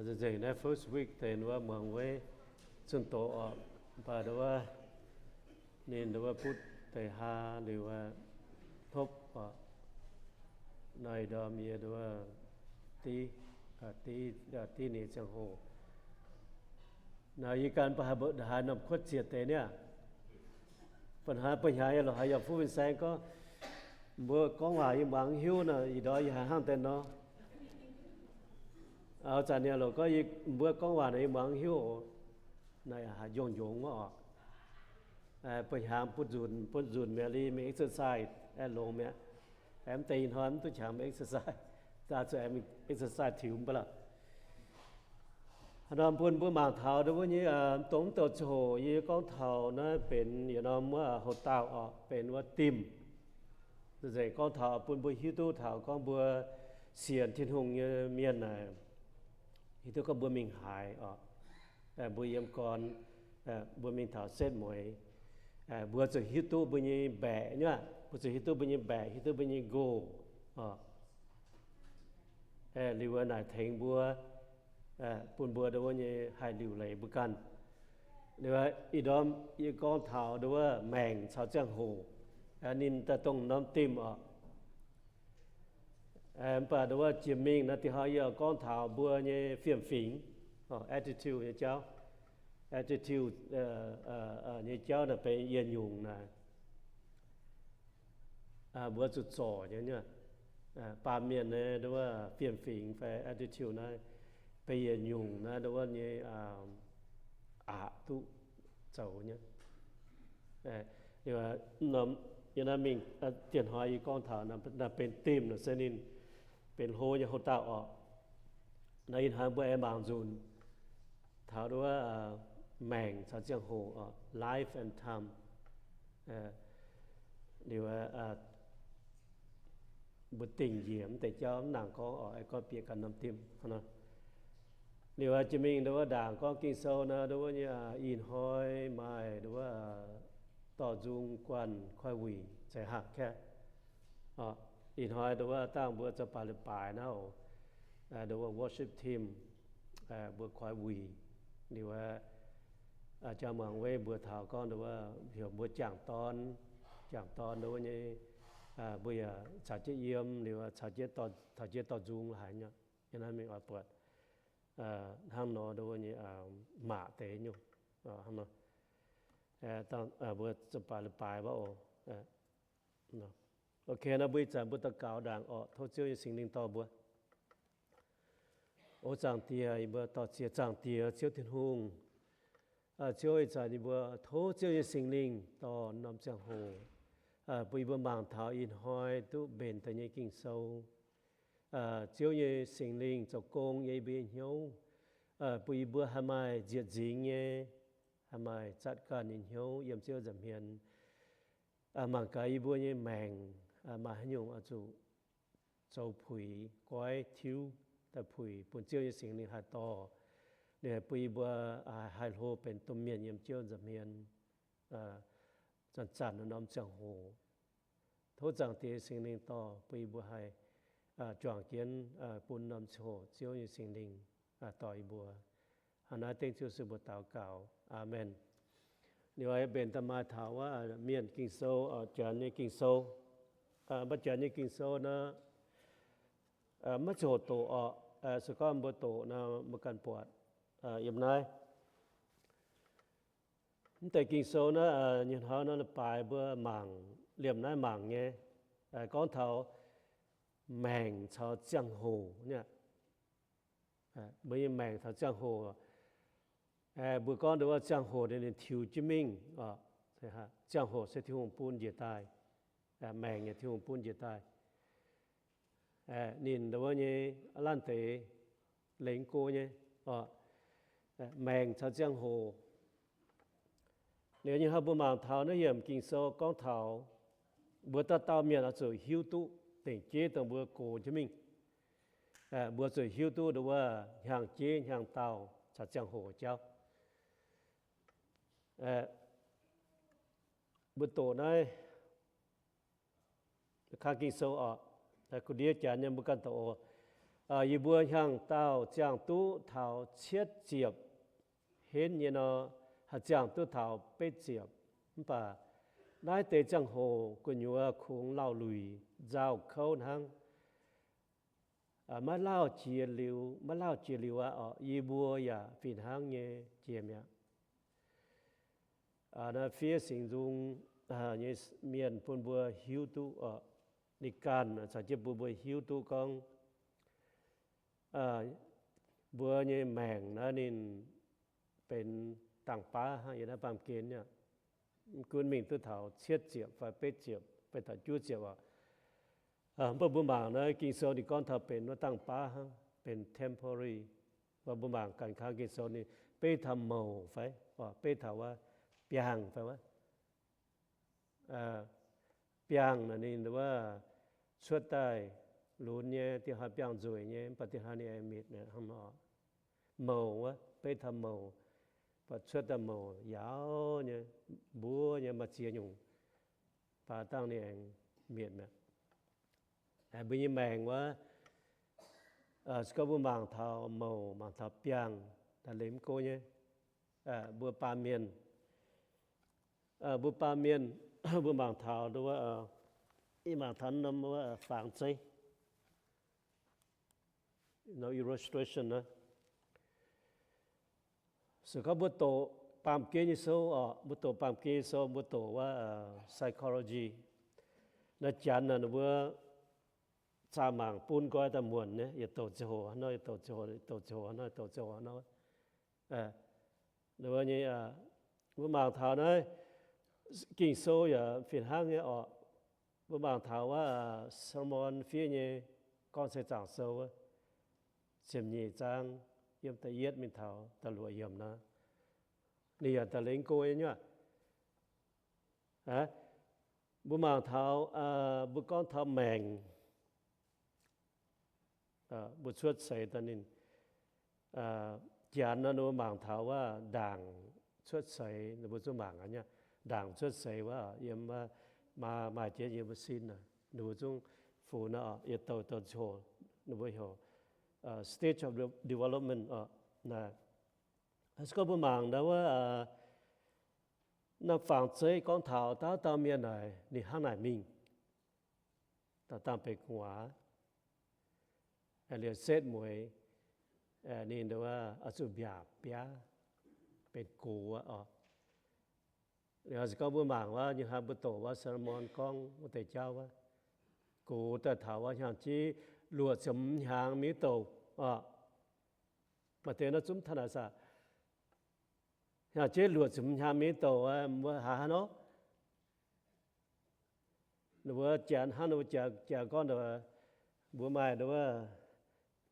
Nzengc naaiv first week deix wuov muangx weiv zunh doqc oc, mv baac nduov wuov ninh nduov wuov butv deix haa liuz hnopv oc. Naaiv ndorm yie nduov wuov div, div ninh ziangh hoc. Naaiv yie ganh mv baac haaix norm kuotv ziec deix niaa. Ba'hnoi ba'hnyaax yie lorz haaix yaac fuqv fin-saeng gorngv, mbuo gorngv waac yie muangx hiuv nor, ih ndorm yie haiz hnangv deix nor. Aa, zanc ninh lorz gorngv, mbuo gorngv waac nor yie muangx hiuv oc. Naaiv haaix njongc njongx wuov oc. Ba'hnyangx bun nzunc, bun nzunc mi'aqv, li mingh exercise aengx longx mi'aqv. Aengx mv deix ih hnoi mv duqv qangx mingh exercise, daaih zuqc aengx mingh exercise tiux mv baac lorqc. Haaix norm bun mbuo mangc taux nduov wuov nyei, dongh mv douh ziangh hoc yie gorngv taux naaiv benx yietc norm wuov houx-dauh oc, benx wuov dimh. Nzengc gorngv taux bun mbuo hiuv duqv taux gorngv mbuo sienx Tin-Hungh nyei mienh naaic, hiuv duqv gorngv mbuo mingh haaix oc. Mbuo yiem gorn, mbuo mingh taux setv mueiz, mbuo zuqc hiuv duqv mbuo nyei mbaeqc nyei aqv. Mbuo zuqc hiuv duqv mbuo nyei mbaeqc, hiuv duqv mbuo nyei nqox oc. Liuz naaic tengx mbuo, bun mbuo nduov wuov nyei haih liuc leiz mbuo ganh. Liuz ih ndorm yie gorngv taux nduov wuov maengc caux ziangh hoc, ninh daaih dongh norm dimh oc. Mv baac nduov wuov jiex mingh naaiv dingh hnoi yie gorngv taux mbuo nyei fiem-fingx, attitude nyei jauv. Attitude nyei jauv naaiv benx yietc nyungc naaic. Mbuo zuqc zorc nyei, baamh mienh nyei nduov wuov fiem-fingx fai attitude naaiv benx yietc nyungc naaiv nduov wuov nyei aqc duqv zoux nyei. Yie naaiv mingh diex hnoi yie gorngv taux naaiv benx dimh nor se ninh benx hlo nyei houx-dauh oc. Naaiv ih hnoi mbuo aengx mangc nzunc taux nduov wuov maengc caux ziangh hoc oc, life and time. Liuz mbuo dingc njiec mv deix jauv mv nangc gorngv oc, aengx gorngv bieqc ganh norm dimh. Liuz jiex mingh nduov wuov ndaangc gorngv Ging-Sou naaiv nduov wuov nyei ih hnoi maaih nduov wuov dorh nzung guanh koi wuic zeiz hangc kaeqv. Ih hnoi nduov wuov dangh mbuo zoux baaix leiz-baaix naaiv oc, nduov wuov worship team mbuo koi wuic. Liuz jang muangx weiv mbuo taux gorngv nduov wuov heuc mbuo jangc dorn, jangc dorn nduov wuov nyei, mbuo yaac caux jienv yiem liuz caux jienv dorh nzung la'haic nyei. Yie naaiv mingh oix buatc hnangv nor nduov wuov nyei maac deix nyungc. Mbuo zoux baaix leiz-baaix wuov oc. Ok, naaiv mbuo ih zanc mbuo daux gaux ndaangc orqc. Tov Ziouv nyei Singx Lingh dorh mbuo. O Zaangc Diex, yie mbuo dorh ziex Zaangc Diex, Ziouv Tin-Hungh. Ziouv, ih zanc yie mbuo tov Ziouv nyei Singx Lingh dorh norm ziangh hoc bun yie mbuo mangc taux ih hnoi duqv mbenc daaih nyei Ging-Sou. Ziouv nyei Singx Lingh zoux gong yiem yie mbuo nyei hnyouv, bun yie mbuo haih maaih nzieqc nzingx nyei, haih maaih zatv ganh nyei hnyouv yiem Ziouv nza'hmien. Mangc gaax yie mbuo nyei maengc maaih haaix nyungc oix zuqc zoux puix, goiv tiuv daaih puix bun Ziouv nyei Singx Lingh haih dorh, ninh haih bun yie mbuo haih hlo benx domh mienh yiem Ziouv nza'hmien zanc-zanc norm ziangh hoc. Tov Zaangc Diex Singx Lingh dorh bun yie mbuo haih juangc jienv bun norm ziangh hoc Ziouv nyei Singx Lingh dorh yie mbuo. Hnangv naaiv dengv Ziouv se mbuo daux gaux. Aamen. Liuz mbenc daaih maaih taux wuov mienh Ging-Sou, janx nyei Ging-Sou. Maiv janx nyei Ging-Sou nor, maiv ziouc hoc doqc orqc. Se gorngv mbuo doqc nor, mbuo ganh buatc yiem naaiv. Mv deix Ging-Sou naaiv nyei hnoi nor, baaix mbuo mangc, liemh naaiv mangc nyei, gorngv taux maengc caux ziangh hoc nyei. Mbuo nyei maengc caux ziangh hoc, mbuo gorngv nduov wuov ziangh hoc ninh tiux jienv mingh. Ziangh hoc se Tin-Hungh bun njiec daaih, maengc yaac Tin-Hungh bun njiec daaih. Ninh nduov wuov nyei lanv deix lengx go nyei, maengc caux ziangh hoc. Liuz nyei hnoi mbuo mangc taux naaiv yiemc Ging-Sou gorngv taux mbuo dauh dauh mienh oix zuqc hiuv duqv dengc jeiv dongh mbuo gox jienv mingh. Mbuo zuqc hiuv duqv nduov wuov hnyangx-jeiv hnyangx-daauh caux ziangh hoc jauv. Mbuo doqc naaiv kang Ging-Sou orqc, kuh ndiev janx nyei mbuo ganh doqc oc. Yie mbuo hnyangx-daauh ziangh duqv taux cietv ziepc henv nyei nor, haih ziangh duqv taux betv ziepc. Mv baac naaiv deix ziangh hoc gu'nyuoz kungx lauh luic nzauh kouv hnangv. Maiv lauh jiex liuz, maiv lauh jiex liuz aqv oc. Yie mbuo yaac fih hnangv nyei jiex mi'aqv. Naaiv fiev singx nzung nyei mienh bun mbuo hiuv duqv oc. Ninh ganh caux jienv bun mbuo hiuv duqv gorngv mbuo nyei maengc naaiv ninh benx dangh baav hnangv yiem naaiv baamh gen aqv. Mv gunv mingh duqv taux cietv ziepc fai betv ziepc fai taux juov ziepc oc. Mv baac mbuo mangc naaiv Ging-Sou ninh gorngv taux benx wuov dangh baav hnangv, benx temporary. Mv baac mbuo mangc ganh kang Ging-Sou ninh beiv taux mouc fai, beiv taux wuov biangh fai wuov. Biangh naaic ninh wuov cuotv daaih lunx nyei, diex hnoi biangh nzueic nyei, mv baac diex hnoi ninh aengx mitc mi'aqv hnangv nor. Mouc wuov, beiv taux mouc, baac cuotv daaih mouc yaauv nyei, mbuov nyei, maaih ziex nyungc baac dangh ninh aengx mietc mi'aqv. Mbuo nyei maengc wuov, se gorngv mbuo mangc taux mouc, mangc taux biangh, daaih liemh go nyei, mbuo baamh mienh, mbuo baamh mienh, mbuo mangc taux, ih mangc taux norm wuov fangx zeiv, no illustration naaiv. Se gorngv mbuo doqc baamh gen nyei sou oc, mbuo doqc baamh gen nyei sou, mbuo doqc wuov psychology. Naaiv janx naaic ninh mbuo zaah mangc bun nqoi daaih muonc nyei, yietc doqc ziangh hoc hnangv nor, yietc doqc ziangh hoc, yietc doqc ziangh hoc hnangv nor, yietc doqc ziangh hoc hnangv nor. Ninh mbuo nyei, mbuo mangc taux naaiv Ging-Sou yaac fih hnangv nyei oc. Mbuo mangc taux wuov Saa^lo^morn fiev nyei Gorngv Seix Zaangc Sou wuov ziepc nyeic zaang yiem da'yietv mingh taux da'luoqc yiemc nor, ninh yaac daaih lengx go nyei nyuoqv. Mbuo mangc taux, mbuo gorngv taux maengc, mbuo cuotv seix daaih ninh, janx nor ninh mbuo mangc taux wuov ndaangc cuotv seix, ninh mbuo zungv mangc aqv nyei. Ndaangc cuotv seix wuov yiem, maaih, maaih jiex yiem mbuo sin, ninh mbuo zungv funx aqv, yietc douc douc ziangh hoc ninh mbuo heuc stage of development oc. Se gorngv mbuo mangc naaiv wuov norm fangx zeiv gorngv taux dauh dauh mienh naaic, ninh hnangv naaic mingh, dauh dangh benx gu'nguaaz, liuz setv mueiz, ninh oix zuqc mbiaauc biaav, benx gox oc. Liuz se gorngv mbuo mangc wuov, nyei hnoi mbuo doqc wuov Saa^lo^morn gorngv wuov deix jauv wuov, gox daaih taux wuov hnyangx-jeiv luoqc ziepc hnyangx mingh douc oc. Maaih deix nor zungv taux naaic saah, hnyangx-jeiv luoqc ziepc hnyangx mingh douc, mbuo haaix hnangv nor? Ninh mbuo janx hnangv ninh mbuo janx gorngv, mbuo maaih wuov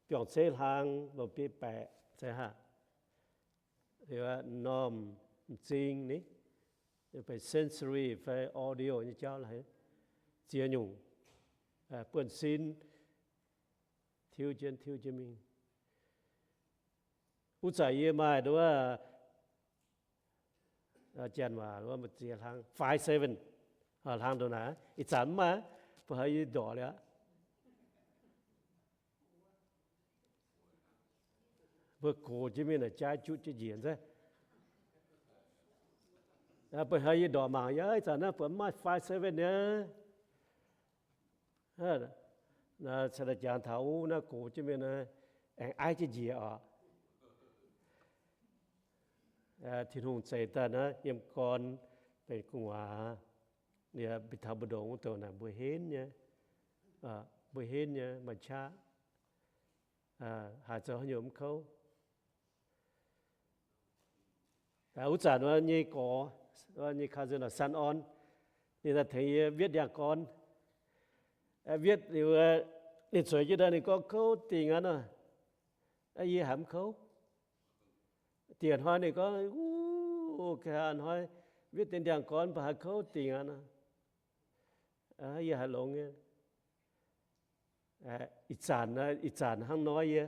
biorngz-ceiv hlang longc biei baeqc se haac, normh m'zing ni, benx sensory fai audio nyei jauv laaix, ziex nyungc, buonv-sin, tiuv jienv tiuv jienv mingh. Wuov zanc yie maaih wuov, janx waac wuov ziex hlang, five seven, hlang ndongc naaic. Ih zanc mv maaih, mbuo haiz yie ndorqc liuz aqv. Mbuo gox jienv mingh naaic jaaiv jutv jienv njiec nzengc. Mbuo haiz yie ndorqc mangc yaac ih zanc naaiv mbuo mv maaih five seven nyei. Caux jangx taux wuov naaiv gox jienv mingh aengx aiv jienv njiec oc. Tin-Hungh zeix daaih naaiv yiem gorn benx gu'nguaaz, ninh bieqc taux mbu'ndongx wuov douc naaic mbuo henv nyei, mbuo henv nyei maaih qaqv, haaix zoux haaix nyungc mv kouv. Wuov zanc nyei gorx, nyei cousin San On, ninh daaih tengx yie wietv ndiangx-gorn. Wietv liuz, ninh zueiz jienv daaih ninh gorngv kouv dingc aqv nor. Yie haiz mv kouv. Diec hnoi ninh gorngv, wuov, hnoi wietv deix ndiangx-gorn mv baac haiz kouv dingc aqv nor. Yie haiz longx nyei. Ih zanc, ih zanc hnangv nor yie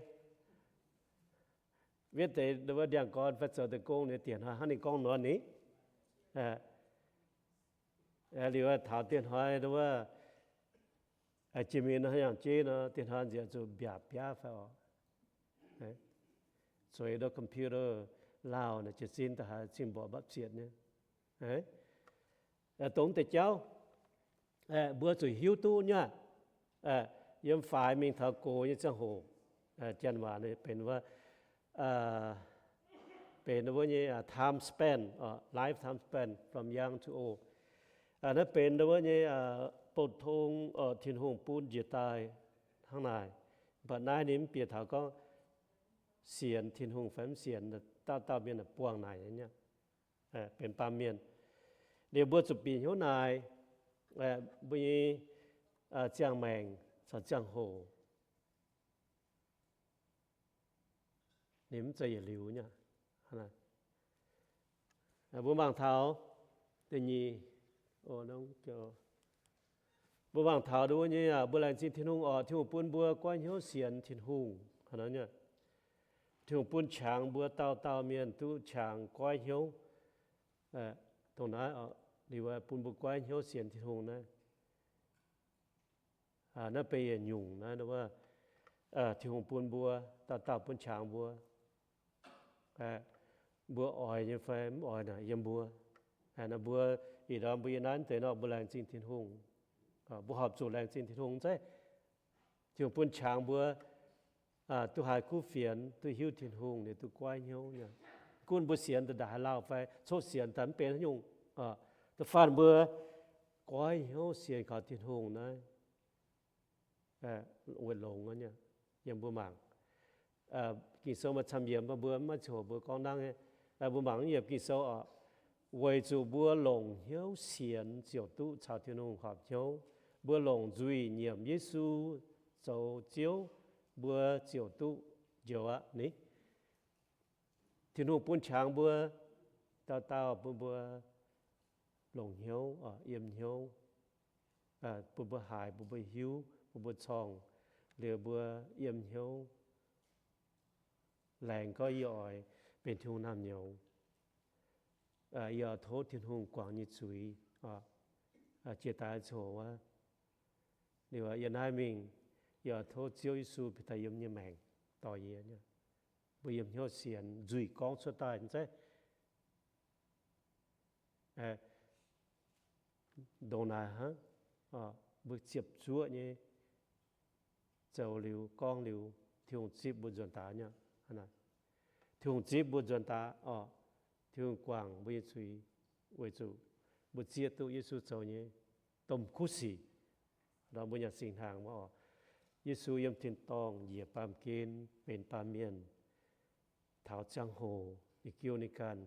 wietv deix wuov ndiangx-gorn fai zoux deix gong ninh diec hnoi hnangv ninh gorngv nor ni. Liuz taux dieh hnoi wuov, Jiex mingh nor, haaix nyungc jeiv nor, dinh hnoi nziex zuqc mbiaauc biaav fai oc. Zueiz ndau computer lauh naaic jiez sin da'haaix zingh mborqc mbapv zietc nyei. Dongh deix jauv mbuo zuqc hiuv duqv nyei aqv. Yiem faix mingh taux gox nyei ziangh hoc, janx waac benx wuov, benx wuov nyei time span, life time span from young to old. Naaiv benx wuov nyei bouh tong Tin-Hungh bun njiec daaih hnangv naaic. Mv baac naaiv ninh mv bieqc taux gorngv sienx Tin-Hungh fai mv sienx, dauh dauh mienh buangh naaic nyei aqv. Benx baamh mienh, liuz mbuo zuqc bieqc hnyouv naaic, mbuo nyei ziangh maengc caux ziangh hoc ninh mv zeiz yietc liuz nyei. Mbuo mangc taux da'nyeic, mbuo mangc taux wuov nyei, mbuo laengz zingh Tin-Hungh oc, Tin-Hungh bun mbuo goiv hnyouv sienx Tin-Hungh. Tin-Hungh bun qangx mbuo dauh dauh mienh duqv qangx goiv hnyouv. Dongh naaiv liuz bun mbuo goiv hnyouv sienx Tin-Hungh naaiv. Naaiv benx yietc nyungc naaiv, Tin-Hungh bun mbuo, dauh dauh bun qangx mbuo. Mbuo oix nyei fai mv oix naaic yiem mbuo. Mbuo ih ndorm mbuo yiem naaiv deix nor, mbuo laengz zingh Tin-Hungh. Mbuo horpc zuqc laengz zingh Tin-Hungh zeiz Tin-Hungh bun qangx mbuo duqv haiz kuv fienx, duqv hiuv Tin-Hungh, liuz duqv goiv hnyouv nyei. Gunv mbuo sienx daaih ndaaih haaix lauh fai coqv sienx daaih mv benx haaix nyungc, da'faanh mbuo goiv hnyouv sienx kaux Tin-Hungh naaiv weic longx nyei. Yiem mbuo mangc Ging-Sou maaih camv yiemc, mbuo maiv ziouc mbuo gorngv nangv. Mbuo mangc yiemc Ging-Sou oc. Weic zuqc mbuo longc hnyouv sienx ziouc duqv caux Tin-Hungh horpc hnyouv. Mbuo longc nzuih nyiemc Yesu zoux Ziouv, mbuo ziouc duqv njoux aqv ni. Tin-Hungh bun qangx mbuo, dauh dauh bun mbuo longc hnyouv, yiem hnyouv, bun mbuo haiz, bun mbuo hiuv, bun mbuo corngh, liuz mbuo yiem hnyouv. Laengz gorngv yie oix benx Tin-Hungh naamh nyouz, yie oix tov Tin-Hungh guangc nyei zuiz, jiex daaih coc wuov. Liuz yiem naaiv mingh, yie oix tov Ziouv Yesu bieqc daaih yiem nyei maengc dorh yie. Mbuo yiem hnyouv sienx, nzuih gorngv cuotv daaih zeiz ndongc naaic hnangv. Mbuo ziepc zuoqv nyei zoux liuz, gorngv liuz, Tin-Hungh zipv mbuo nzuonx daaih nyei. Tin-Hungh zipv mbuo nzuonx daaih oc. Tin-Hungh guangc mbuo nyei zuiz weic zuqc mbuo zieqv duqv Yesu zoux nyei domh kuv sic. Nor mbuo nyanc singx hnaangx wuov oc, Yesu yiem tin-dorngh njiec baamh gen benx baamh mienh, taux ziangh hoc ninh jiu ninh ganh,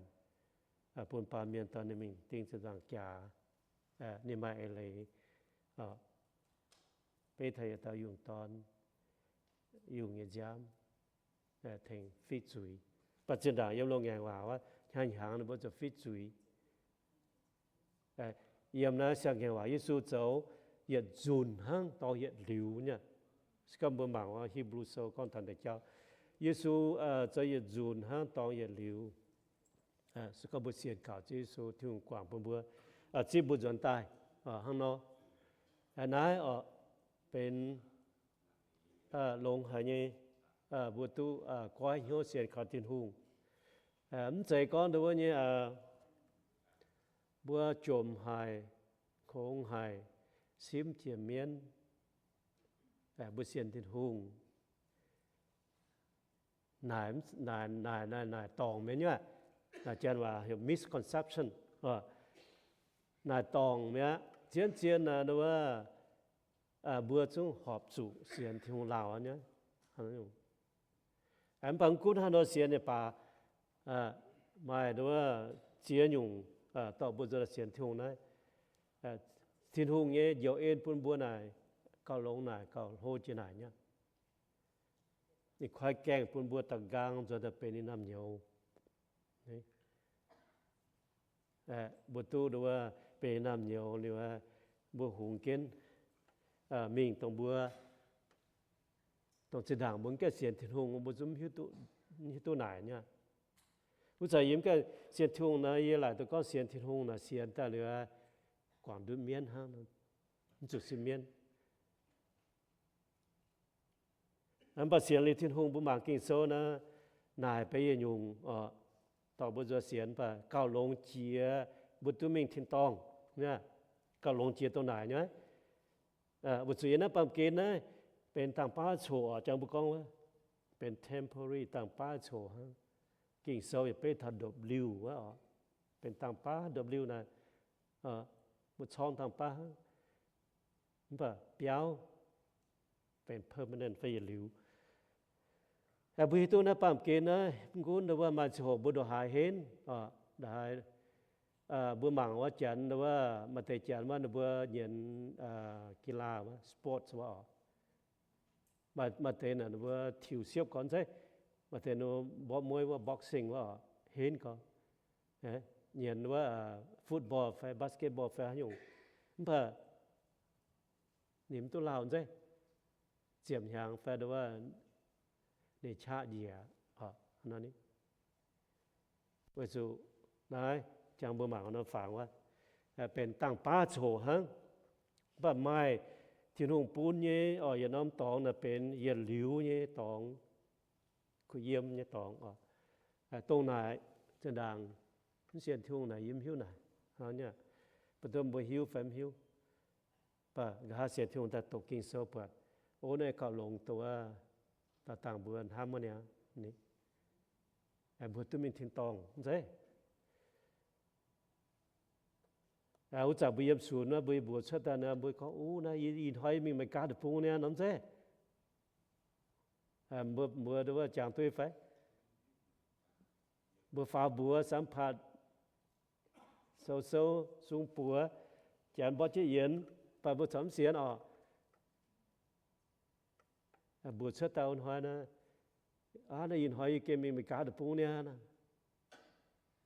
bun baamh mienh dorh ninh mingh ding ziepc nzaangc jaax. Ninh maaih eix leiz beiv taux yietc dauh yungh dorn, yungh nyei nziaamv, tengx fitv zuiz. Mv baac zinh ndaangc yiem loz-ngaengc waac wuov, hnyangx-hnyangx ninh mbuo ziouc fitv zuiz. Yiem naaiv siang-ngaengc waac Yesu zoux yietc nzunc hnangv dorngx yietc liuz nyei. Se gorngv mbuo mangc wuov Hipv^lu Sou gorngv taux deix jauv, Yesu zoux yietc nzunc hnangv dorngx yietc liuz. Se gorngv mbuo sienx kaux Ziouv Yesu, Tin-Hungh guangc bun mbuo, zipv mbuo nzuonx daaih hnangv nor. Naaiv oc, benx longx haic nyei, mbuo duqv goiv hnyouv sienx kaux Tin-Hungh. Mv zeiz gorngv nduov nyei, mbuo jomc haic, kungx haic, simv jiex mienv, mbuo sienx Tin-Hungh. Naaic, naaic, naaic, naaic dorngc mi'aqv. Naaic janx waac heuc misconception. Naaic dorngc mi'aqv. Zien-zien naaic nduov, mbuo zungv horpc zuqc sienx Tin-Hungh lauh nyei. Mv baac mv gunv haaix nor sienx nyei baac, maaih nduov ziex nyungc dorh mbuo nzuonx daaih sienx Tin-Hungh naaiv. Tin-Hungh nyei njoux en bun mbuo naaic gauh longx naaic, gauh hlo jiex naaic nyei. Ninh koi gaengh bun mbuo da'nqaang nzuonx daaih benx ninh naamh nyouz. Mbuo duqv nduov benx ninh naamh nyouz liuz, mbuo hungx jienv mingh dongh mbuo, dongh zinh ndaangc mbuo mv gaengh sienx Tin-Hungh, mbuo zungv mv hiuv duqv naaic nyei. Wuov zanc yie mv gaengh sienx Tin-Hungh naaic, yie laaic duqv gorngv sienx Tin-Hungh naaic, sienx daaih liuz guangc ndutv mienv hnangv, mv zuqc simv mienv. Mv baac sienx liuz Tin-Hungh mbuo mangc Ging-Sou naaic, naaic benx yietc nyungc oc, dorh mbuo nzuonx sienx baac gauh longx jiex mbuo duqv mingh tin-dorngh. Gauh longx jiex dongh naaic nyei. Weic zuqc yiem naaiv baamh gen naaiv benx dangh baav coc oc, jangx mbuo gorngv wuov, benx temporary, dangh baav coc hnangv. Ging-Sou yietc beiv taux ndopv-liuh wuov oc, benx dangh baav ndopv-liuh naaic, mbuo corngv dangh baav hnangv. Mv baac biauv benx permanent fai yietc liuz. Mbuo hiuv duqv naaiv baamh gen naaiv, mv gunv ndau wuov maaih ziangh hoc mbuo ndongc haaix henv, ndongc haaix, mbuo mangc wuov janx ndau wuov, maaih deix janx wuov ninh mbuo nyienz กีฬา wuov, sports wuov oc. Maaih deix naaic ninh mbuo tiux siepv gorn zeiv, maaih deix ninh mbuo mborqv mueiv wuov, boxing wuov oc, henv gorn. Nyienz wuov football fai basketball fai haaix nyungc. Mv baac ninh mv duqv lauh zeiv, ziepc hnyangx fai ndau wuov ninh qaqv njiec oc. Weic zuqc naaiv jangx mbuo mangc norm fangx wuov, benx dangh baav coc hnangv. Mv baac maaih Tin-Hungh bun nyei oc, yietc norm dorngx naaic benx yietc liuz nyei dorngx, kuh yiem nyei dorngx oc. Dongh naaic zinh ndaangc mv sienx Tin-Hungh naaic yie mv hiuv naaic, mv baac duqv mbuo hiuv fai mv hiuv. Mv baac nqa'haav sienx Tin-Hungh daaih doqc Ging-Sou buatc, o, naaiv gauh longx duqv, daaih dangh mbuo hnamv wuov niaa, mbuo duqv mingh tin-dorngh mv zeiz. Wuov zanc mbuo yiem sunx wuov, mbuo mbuox cuotv daaih nor, mbuo gorngv, o, naaiv ih hnoi mingh America deic-bung niaa nor mv zeiz. Mbuo, mbuo wuov jangx duqv fai? Mbuo faaux mbuox samv paatc, sou sou sung buoz, janx mborqv jienv yienx, baac mbuo corc mv sienx oc. Mbuox cuotv daaih wuov hnoi naaiv, aav, naaiv ih hnoi yie gengh mingh America deic-bung niaa.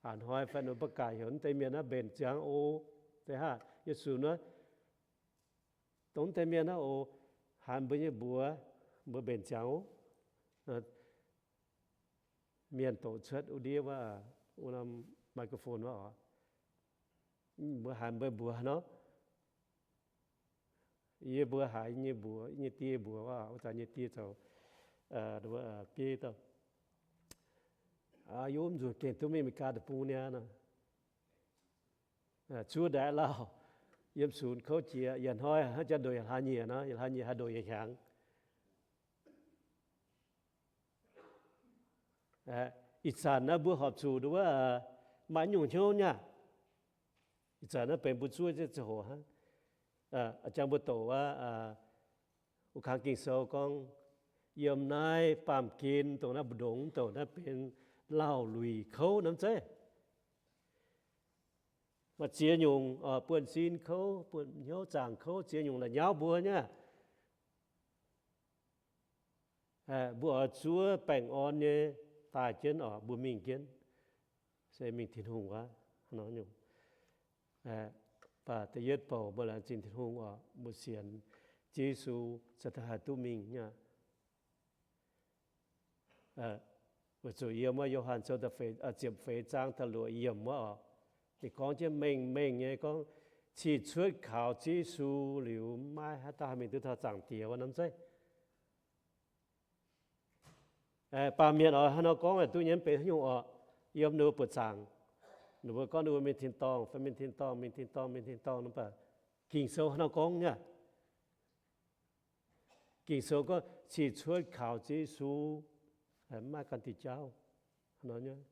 A'hnoi fai ninh mbuo mv gaax heuc wuov deix mienh naaiv mbenc ziangx oc. Deix haav yie sunx wuov, dongh wuov deix mienh naaiv oc, haiz mbuo nyei mbuox, mbuo mbenc ziangx oc. Mienh doqc cuotv wuov ndiev wuov, wuov norm microphone wuov oc, mbuo haiz mbuo mbuox nor, yie mbuo haiz nyei mbuox, nyei die mbuox wuov, wuov zanc nyei die zoux bieiv dauh, yie mv nzunc gengh duqv mingh America deic-bung niaa nor. Zuov ndaix lauh, yiem sunx kouv jiex, yietc hnoi hnangv jaa ndoqc yietc hlaax nyieqc nor, yietc hlaax nyieqc haih ndoqc yietc hnyangx. Ih zanc naaiv mbuo horpc zuqc wuov, maaih nyungc hnyouv nyaac. Ih zanc naaiv benx mbuo zuov jienv ziangh hoc hnangv. Jangx mbuo doqc wuov, wuov kangx Ging-Sou gorngv, yiem naaiv baamh gen dongh naaiv mbu'ndongx mv douc naaiv benx lauh luic kouv nor mv zeiz. Maaih ziex nyungc, buonv-sin kouv, buonv-hnyouv zaangc kouv, ziex nyungc la'nyauv mbuo nyaac. Mbuo oix zuov baengh orn nyei daaih jienv oc, mbuo mingh jienv se mingh Tin-Hungh wuov nor nyungc. Baac da'yietv bouc mbuo laengz zingh Tin-Hungh oc, mbuo sienx Ziouv Yesu se da'haih duqv mingh nyaac. Weic zuqc yiem wuov Yo^han Sou ziepc feix zaang da'luoqc yiemc wuov oc, ninh gorngv jienv mengh mengh nyei gorngv, cih cuotv kaux Ziouv Yesu liuz, maiv haaix dauh haih mingh duqv taux Zaangc Diex wuov nor mv zeiz. Baamh mienh oix haaix nor gorngv duqv nyei mv benx haaix nyungc oc. Yiem ninh mbuo buoqc zaangc, ninh mbuo gorngv ninh mbuo mingh tin-dorngh fai mingh tin-dorngh, mingh tin-dorngh, mingh tin-dorngh nor, mv baac Ging-Sou haaix nor gorngv nyaac? Ging-Sou gorngv cih cuotv kaux Ziouv Yesu, maiv maaih ganh diuh jauv nor nyei.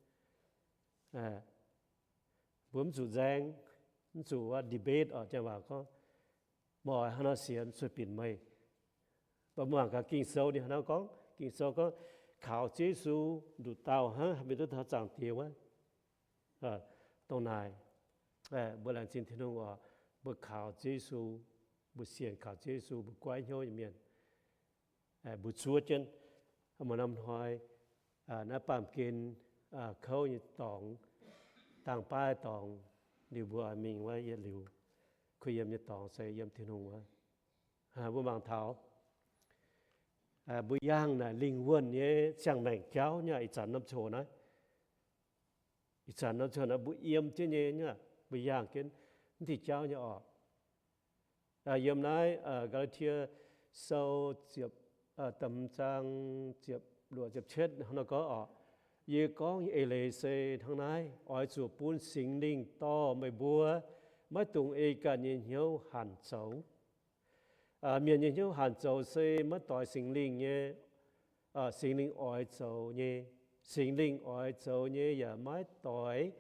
Mbuo mv zuqc nzaeng, mv zuqc wuov debate oc, janx waac gorngv, meih oix haaix nor sienx sueih binc meih. Mv baac mbuo mangc gaax Ging-Sou ninh haaix nor gorngv. Ging-Sou gorngv, kaux Ziouv Yesu nduqc dauh hnangv haih mingh duqv taux Zaangc Diex wuov. Dongh naaic, mbuo laengz zingh Tin-Hungh oc, mbuo kaux Ziouv Yesu, mbuo sienx kaux Ziouv Yesu, mbuo goiv hnyouv nyei mienh, mbuo zuov jienv, maaih norm hnoi, naaiv baamh gen kouv nyei dorngx, dangh baav dorngx, liuz mbuo oix mingh wuov yietc liuz kuh yiem nyei dorngx se yiem Tin-Hungh wuov. Mbuo mangc taux mbuo yangh naaic lingh wuonh nyei ziangh maengc jauv nyei ih zanc norm ziangh hoc naaiv. Ih zanc norm ziangh hoc naaiv mbuo yiem jienv nyei, mbuo yangh jienv mv diuh jauv nyei oc. Yiem naaiv Gaa^laa^tie Sou ziepc da'hmz zaang ziepc luoqc ziepc cietv nor gorngv oc, yie gorngv nyei eix leiz se hnangv naaiv, oix zuqc bun Singx Lingh dorh meih mbuo, maiv dungx ei ganh nyei hnyouv hanc zoux. Mienh nyei hnyouv hanc zoux se maiv doix Singx Lingh nyei. Singx Lingh oix zoux nyei, Singx Lingh oix zoux nyei yaac maiv doix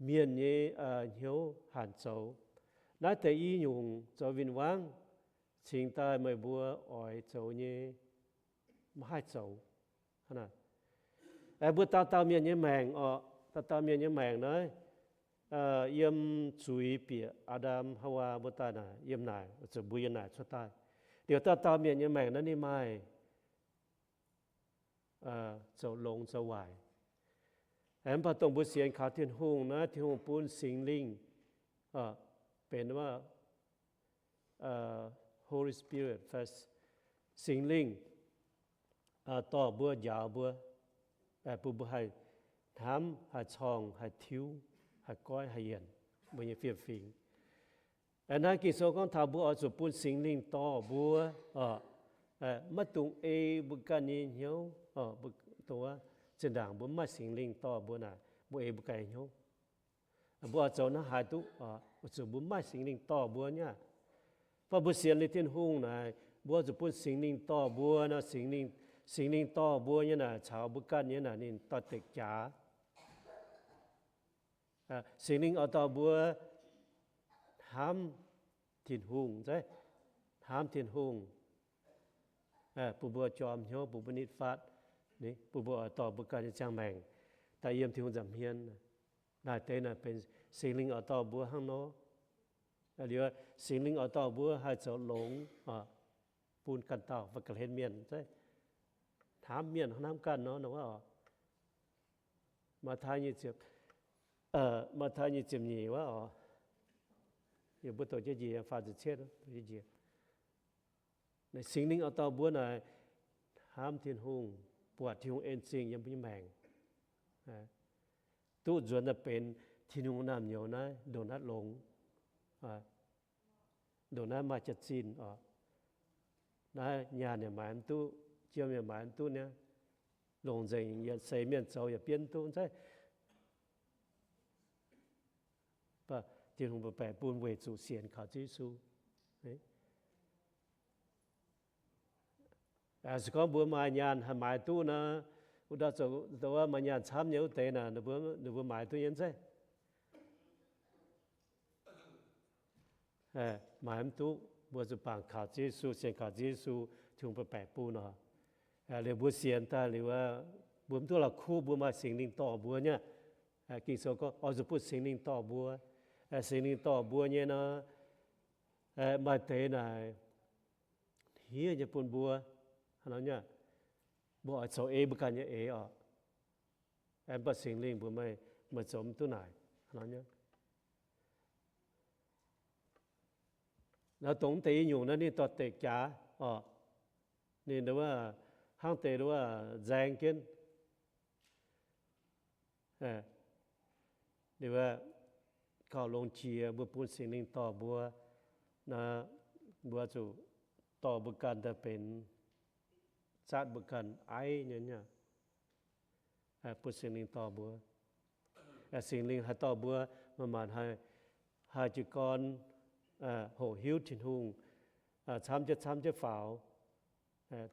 mienh nyei hnyouv hanc zoux. Naaiv deix i nyungc zoux win-wangv cingx daaih meih mbuo oix zoux nyei maiv haih zoux. Mbuo dauh dauh mienh nyei maengc oc, dauh dauh mienh nyei maengc naaiv, yiem zuiz bieqc Aa^ndam Haawaa mbuo daaih naaic, yiem naaic, zuqc mbuo yiem naaic cuotv daaih. Liuz dauh dauh mienh nyei maengc naaiv ninh maaih zoux longx zoux waaic. Mv baac dongh mbuo sienx kaux Tin-Hungh naaiv, Tin-Hungh bun Singx Lingh benx Holy Spirit, Singx Lingh dorh mbuo, njaaux mbuo, bun mbuo haih hnamv, haih corngh, haih tiuv, haih goiv, haih yienc mbuo nyei fiem-fingx. Naaiv Ging-Sou gorngv taux mbuo oix zuqc bun Singx Lingh dorh mbuo, maiv dungx ei mbuo ganh nyei hnyouv. Zinh ndaangc mbuo mv maaih Singx Lingh dorh mbuo naaic, mbuo ei mbuo ganh nyei hnyouv. Mbuo oix zoux hnangv haaix duqv, weic zuqc mbuo mv maaih Singx Lingh dorh mbuo nyei aqv. Mv baac mbuo sienx liuz Tin-Hungh naaic, mbuo oix zuqc bun Singx Lingh dorh mbuo nor, Singx Lingh dorh mbuo nyei naaic caux mbuo ganh nyei naaic ninh doix-dekc jaax. Singx Lingh oix dorh mbuo hnamv Tin-Hungh, hnamv Tin-Hungh, bun mbuo jorm hnyouv, bun mbuo nitv fatv, bun mbuo oix dorh mbuo ganh nyei ziangh maengc daaih yiem Tin-Hungh nza'hmien. Naaic deix naaic benx Singx Lingh oix dorh mbuo hnangv nor. Liuz Singx Lingh oix dorh mbuo haih zoux longx bun ganh dauh fai ga'hlen mienh, hnamv mienh hnangv hnamv ganh nor, nor wuov oc. Matv^taai nyic ziepc, Matv^taai nyic ziepc nyeic wuov oc. Yie mbuo doqc jienv njiec faah ziepc cietv, Singx Lingh oix dorh mbuo naaic hnamv Tin-Hungh, buatc Tin-Hungh en zingh yiem mbuo nyei maengc, duqv nzuonx daaih benx Tin-Hungh naamh nyouz naaiv ndongc naaiv longx, ndongc naaiv maaih jaax-zinh oc. Naaiv nyaanh yaac maaiz mv duqv, jiem yaac maaiz mv duqv niaa, longc nzengc yietc seix mienh zoux yaac bienv mv duqv, zeiz. Tin-Hungh baeqc bun weic zuqc sienx kaux Ziouv Yesu. Se gorngv mbuo maaih nyaanh haih maaiz duqv nor, wuov dauh zoux maaih nyaanh camv nyei wuov deix naaic, ninh mbuo maaiz duqv nyei zeiz. Maaiz mv duqv, mbuo zuqc bangc kaux Ziouv Yesu, sienx kaux Ziouv Yesu, Tin-Hungh baeqc bun oc. Liuz mbuo sienx daaih liuz, mbuo mv duqv la'kuqv mbuo maaih Singx Lingh dorh mbuo nyei. Ging-Sou gorngv oix zuqc bun Singx Lingh dorh mbuo. Singx Lingh dorh mbuo nyei nor, maaih deix naaic hniev nyei bun mbuo, mbuo oix zoux ei mbuo ganh nyei eix oc. Mv baac Singx Lingh mbuox meih, meih zoux mv duqv naaic. Dongh mv deix i nyungc naaiv ninh dorh deix jaax oc. Ninh hnangv deix nzaeng jienv. Ninh gauh longx jiex mbuo bun Singx Lingh dorh mbuo, mbuo zuqc dorh mbuo ganh daaih benx, zatv mbuo ganh aiv nyei, bun Singx Lingh dorh mbuo. Singx Lingh haih dorh mbuo manc-manc haih jiez gorn hoqc hiuv Tin-Hungh camv jienv camv jienv faaux.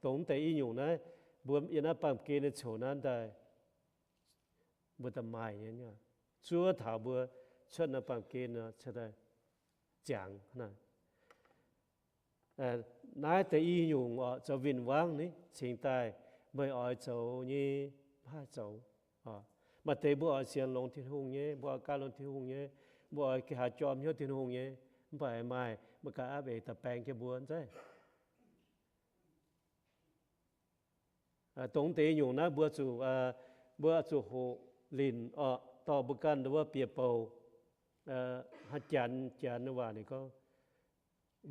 Dongh mv deix i nyungc naaiv, mbuo yiem naaiv baamh gen nyei coc naaiv daaih, mbuo daaih maaih nyei, zuov taux mbuo cuotv naaiv baamh gen nor, ziangx. Naaiv deix i nyungc oc, zoux win-wangv ni cingx daaih meih oix zoux nyei, mv haih zoux. Maaih deix mbuo oix sienx longx Tin-Hungh nyei, mbuo oix gan longx Tin-Hungh nyei, mbuo oix geh haaix jorm hnyouv Tin-Hungh nyei, mv baac maaih, mbuo ganh aapv eix daaih baeng jienv mbuo zeiz. Dongh deix nyungc naaiv mbuo zuqc, mbuo zuqc hoqc linc oc, dorh mbuo ganh wuov bieqc bouc, hnangv Janx, Janx waac ninh gorngv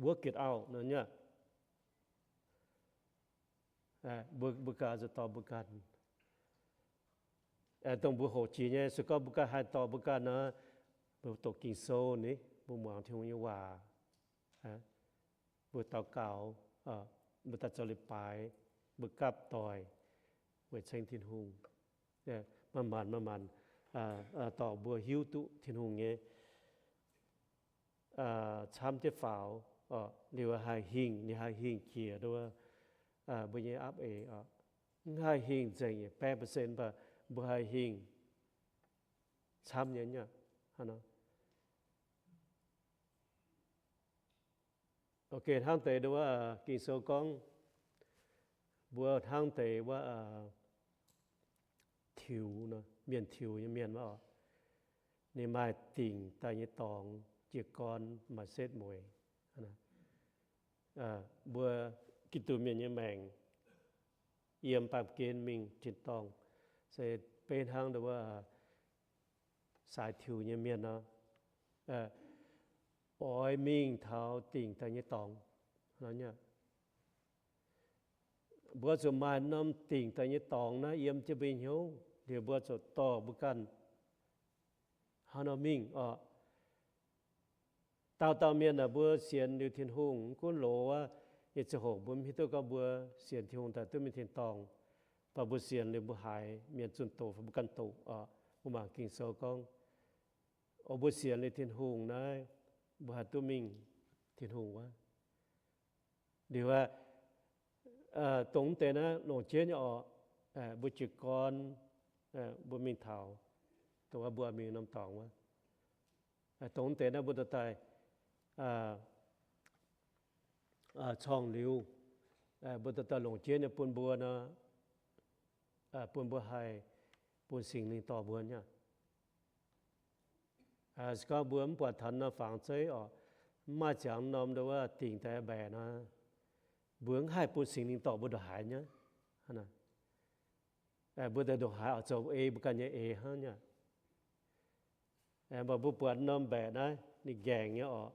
work it out nor nyei. Mbuo ganh zuqc dorh mbuo ganh. Dongh mbuo hoqc jiex nyei, se gorngv mbuo ganh haih dorh mbuo ganh nor, mbuo doqc Ging-Sou ni, mbuo muangx Tin-Hungh nyei waac, mbuo daux gaux, mbuo daaih zoux leiz-baaix, mbuo gapv doic weic ceng Tin-Hungh. Manc-manc, manc-manc dorh mbuo hiuv duqv Tin-Hungh nyei camv jienv faaux. Liuz haih hingh, ninh haih hingh jiex nduov mbuo nyei apv eix. Mv haih hingh nzengc yietc baeqv percent, mv baac mbuo haih hingh camv nyei nyei. Hnangv deix nduov, Ging-Sou gorngv mbuo hnangv deix wuov tiux, mienh tiux nyei mienh wuov oc, ninh maaih dingc daaih nyei dorngx, jiez gorn maaih setv mueiz. Mbuo Giduc mienh nyei maengc yiem baamh gen mingh tin-dorngh se beiv hnangv nduov saaix tiux nyei mienh nor, oix mingh taux dingc daaih nyei dorngx. Mbuo zuqc maaih norm dingc daaih nyei dorngx naaiv yiem jienv mbuo nyei hnyouv, liuz mbuo zuqc dorh mbuo ganh hnangv nor mingh oc. Dauh dauh mienh aah, mbuo sienx liuz Tin-Hungh, mv gunv loz wuov nyei ziangh hoc mbuo mv hiuv duqv gorngv mbuo sienx Tin-Hungh daaih duqv mingh tin-dorngh, mv baac mbuo sienx liuz mbuo haiz mienh zunh doqc fai mbuo ganh doqc oc. Mbuo mangc Ging-Sou gorngv, o, mbuo sienx liuz Tin-Hungh naaiv, mbuo haih duqv mingh Tin-Hungh wuov. Liuz aeqv, dongh mv deix naaiv longc jienv nyei oc, mbuo jiez gorn, mbuo mingh taux, dongh wuov mbuo mingh norm dorngx wuov. Dongh mv deix naaiv mbuo dorh daaih corngh liuz, mbuo dorh daaih longc jienv nyei bun mbuo nor, bun mbuo haih bun Singx Lingh dorh mbuo nyei. Se gorngv mbuo mv buatc taux norm fangx zeiv oc, mv maaih ziangx norm nduov wuov dingc daaih mbaeqc nor, mbuo mv haih bun Singx Lingh dorh mbuo ndongc haaix nyei. Mbuo daaih ndongc haaix oix zoux ei mbuo ganh nyei eix hnangv nyei. Mv baac mbuo buatc norm mbaeqc naaiv ninh nqaengc nyei oc.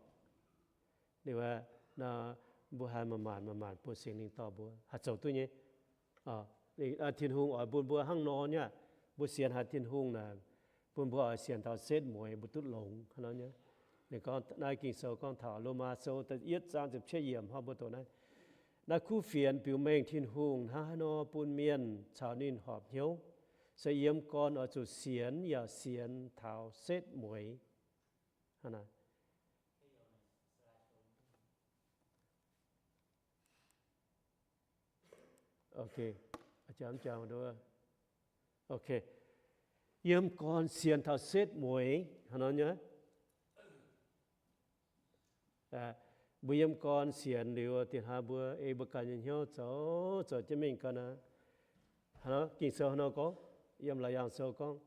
Liuz aeqv, mbuo haih manc-manc manc-manc bun Singx Lingh dorh mbuo haih zoux duqv nyei. Tin-Hungh oix bun mbuo hnangv nor nyei aqv. Mbuo sienx haic Tin-Hungh naaic, bun mbuo oix sienx taux setv mueiz mbuo duqv longx hnangv nor nyei. Ninh gorngv naaiv Ging-Sou gorngv taux Lomaa Sou da'yietv zaang ziepc cietv yiemc hnangv mbuo doqc naaiv, naaiv kuv fienx biux mengh Tin-Hungh hnangv haaix nor bun mienh caux ninh horpc hnyouv, se yiem gorn oix zuqc sienx yaac sienx taux setv mueiz. Yiem gorn sienx taux setv mueiz hnangv nor nyei. Mbuo yiem gorn sienx liuz, dingc hnangv mbuo ei mbuo ganh nyei hnyouv zoux, zoux jienv mingh ga'naaiv. Ging-Sou hnangv nor gorngv, yiem Laauc Yaangh Sou gorngv,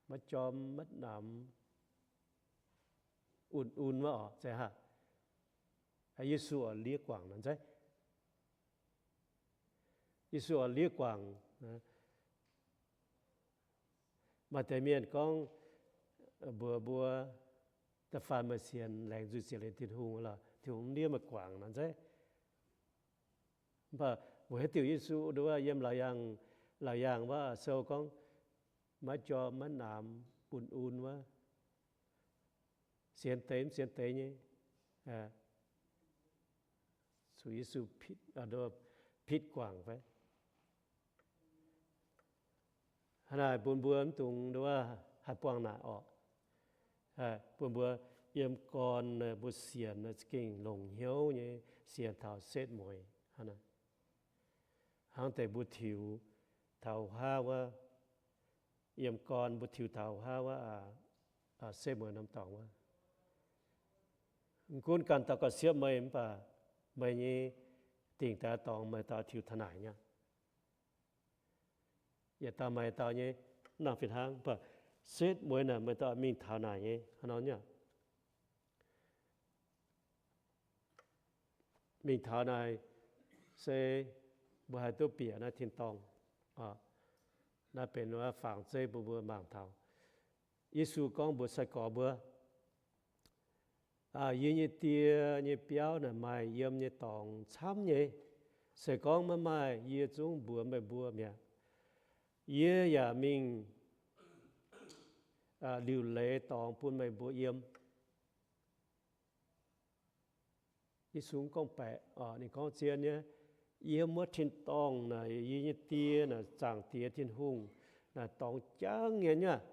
maiv jorm maiv namx, un-un wuov oc, zeiz haac. Yesu oix liev guangc nor nzaiv. Yesu oix liev guangc. Maaih deix mienh gorngv mbuox mbuo, da'faanh meih sienx laengz nzuih sienx liuz Tin-Hungh lorqc, Tin-Hungh mv liev meih guangc nor nzaiv. Mv baac weic haaix diuc Yesu nduov yiem Laauc Yaangh, Laauc Yaangh wuov sou gorngv, maiv jorm maiv namx, un-un wuov, sienx deix mv sienx deix nyei, zuqc Yesu pitv guangc fai? Hnangv naaic bun mbuo mv dungx nduov haih buangh naaic orqc. Bun mbuo yiem gorn mbuo sienx za'gengh longc hnyouv nyei sienx taux setv mueiz hnangv naaic. Hnangv deix mbuo tiux taux haav wuov, yiem gorn mbuo tiux taux haav wuov, setv mueiz norm dorngx wuov, mv gunv ganh dauh gauh siepv meih mv baac meih nyei dingc daaix dorngx meih dauh tiux taux naaic nyei. Yietc dauh maaih dauh nyei nangh fih hnangv, mv baac setv mueiz naaic meih dauh mingh taux naaic nyei hnangv nor nyei. Mingh taux naaic se mbuo haih duqv bieqc naaiv tin-dorngh. Naaiv benx fangx zeiv bun mbuo mangc taux. Yesu gorngv mbuox sai-gorx mbuo, Yie nyei Die nyei biauv naaic maaih yiem nyei dorngx camv nyei. Se gorngv maiv maaih, yie zungv mbuox meih mbuo mi'aqv. Yie yaac mingh liuc leiz dorngx bun meih mbuo yiem. Yesu mv gorngv baeqc, ninh gorngv zien nyei, yiem wuov tin-dorngh naaic, yie nyei Die naaic, Zaangc Diex Tin-Hungh naaic dorngx jangv nyei nyei aqv.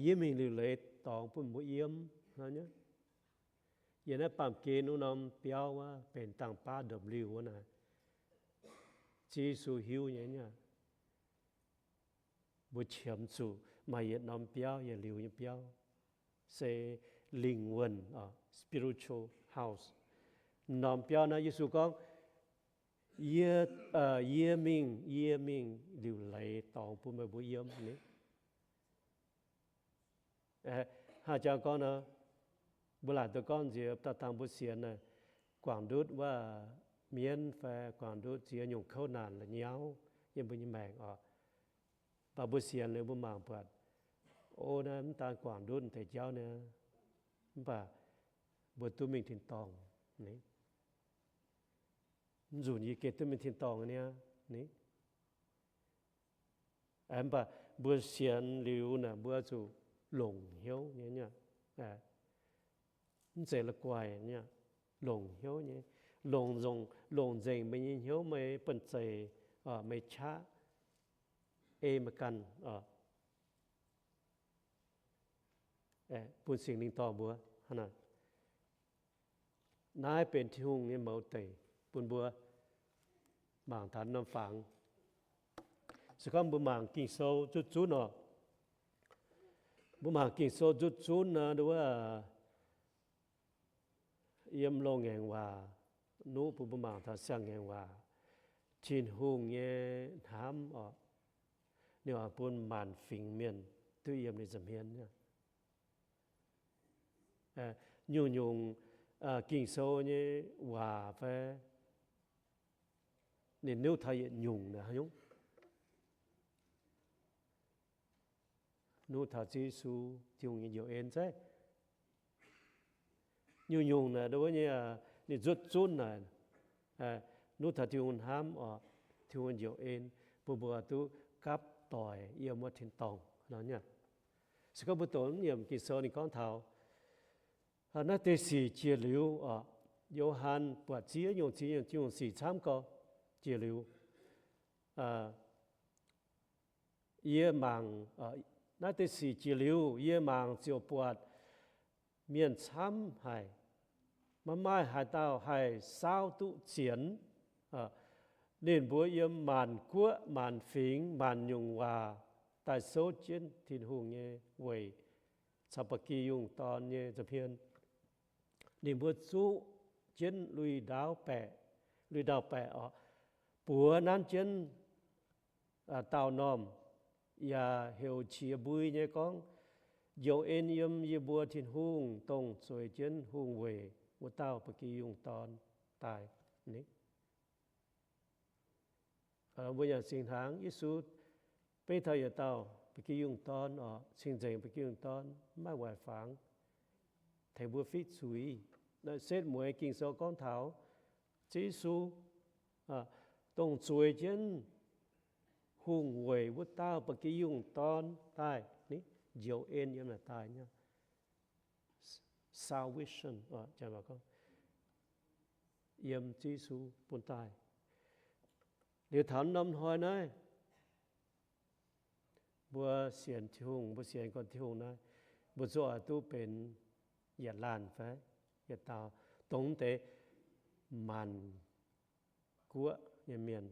Yie mingh liuc leiz dorngx bun mbuo yiem. Yiem naaiv baamh gen wuov norm biauv wuov benx dangh baav ndopv-liuh wuov naaic, Ziouv Yesu hiuv nyei nyei aqv. Mbuo qiemx zuqc maaih yietc norm biauv, yietc liuz nyei biauv, se lingh wuonh, spiritual house. Norm biauv naaiv Yesu gorngv, yie, yie mingh, yie mingh liuc leiz dorngx bun meih mbuo yiem ni. Hnangv jangx gorngv nor, mbuo laaic duqv gorngv nziex daaih dangh mbuo sienx naaic, guangc ndutv wuov mienv fai guangc ndutv ziex nyungc kouv naanc la'nyauv yiem mbuo nyei maengc oc. Mv baac mbuo sienx liuz mbuo mangc buatc, o, naaiv mv daan guangc ndutv deix jauv nyei, mv baac mbuo duqv mingh tin-dorngh ni. Mv nzunc yie gengh duqv mingh tin-dorngh ni. Mv baac mbuo sienx liuz naaic mbuo zuqc longc hnyouv nyei, mv zeiz la'guaih nyei, longc hnyouv nyei, longc nzengc, longc nzengc meih nyei hnyouv, meih bun zeic, meih qaqv ei meih ganh, bun Singx Lingh dorh mbuo. Naaiv benx Tin-Hungh nyei mouz deic bun mbuo mangc taux norm fangx. Se gorngv mbuo mangc Ging-Sou zutv zunv oc, mbuo mangc Ging-Sou zutv zunv nor, wuov yiem Loz-Ngaengc Waac nuqv bun mbuo mangc taux Siang-Ngaengc Waac, Tin-Hungh nyei hnamv oc, ninh oix bun maanc fingx mienh duqv yiem ninh nza'hmien. Nyungc-nyungc Ging-Sou nyei waac fai ninh nuqv taux yietc nyungc naaic haaix nyungc? Nuqv taux Ziouv Yesu, Tin-Hungh nyei njoux en zeiv. Nyungc-nyungc naaic, wuov nyei, ninh zutv zunv naaic, nuqv taux Tin-Hungh hnamv oc, Tin-Hungh njoux en, bun mbuo duqv gapv doic yiem wuov tin-dorngh nor nyei. Se gorngv mbuo doqc mv nyiemc Ging-Sou ninh gorngv taux naaiv deix sic jiex liuz oc, Yo^han buatc ziex nyungc, ziex nyungc, ziex nyungc sic camv gorx jiex liuz, yie mangc, naaiv deix sic jiex liuz, yie mangc ziouc buatc mienh camv haic, maiv maaih haaix dauh haih saauv duqv zienx. Ninh mbuo yiem maanc guoqv, maanc fingx, maanc nyungc waac daaih souv jienv Tin-Hungh nyei weic caux ba'gi yungh dorn nyei nza'hmien. Ninh mbuo zuqv jienv lui-ndaauv baeqc, lui-ndaauv baeqc oc, buoz nanv jienv daauh normh, yaac heuc qiex mbui nyei gorngv, Njoux en yiem yie mbuo Tin-Hungh, dongh zueiz jienv hungh weic wuov dauh ba'gi yungh dorn daaih ni. Mbuo yaac singx hnaangx Yesu beiv taux yietc dauh ba'gi yungh dorn oc, cing-nzengc ba'gi yungh dorn, maiv maaih waaic fangx tengx mbuo fiqv zuiz. Naaiv setv mueiz Ging-Sou gorngv taux Ziouv Yesu dongh zueiz jienv hungh weic wuov dauh ba'gi yungh dorn daaih ni, njoux en yiem naaic daaih nyei. Salvation, yiem Ziouv Yesu bun daaih. Liuz taux norm hnoi naaiv, mbuo sienx Tin-Hungh, mbuo sienx gorn Tin-Hungh naaiv, mbuo zuqc oix duqv benx yietc laanh fai yietc dauh dongh deix maanc guoqv nyei mienh,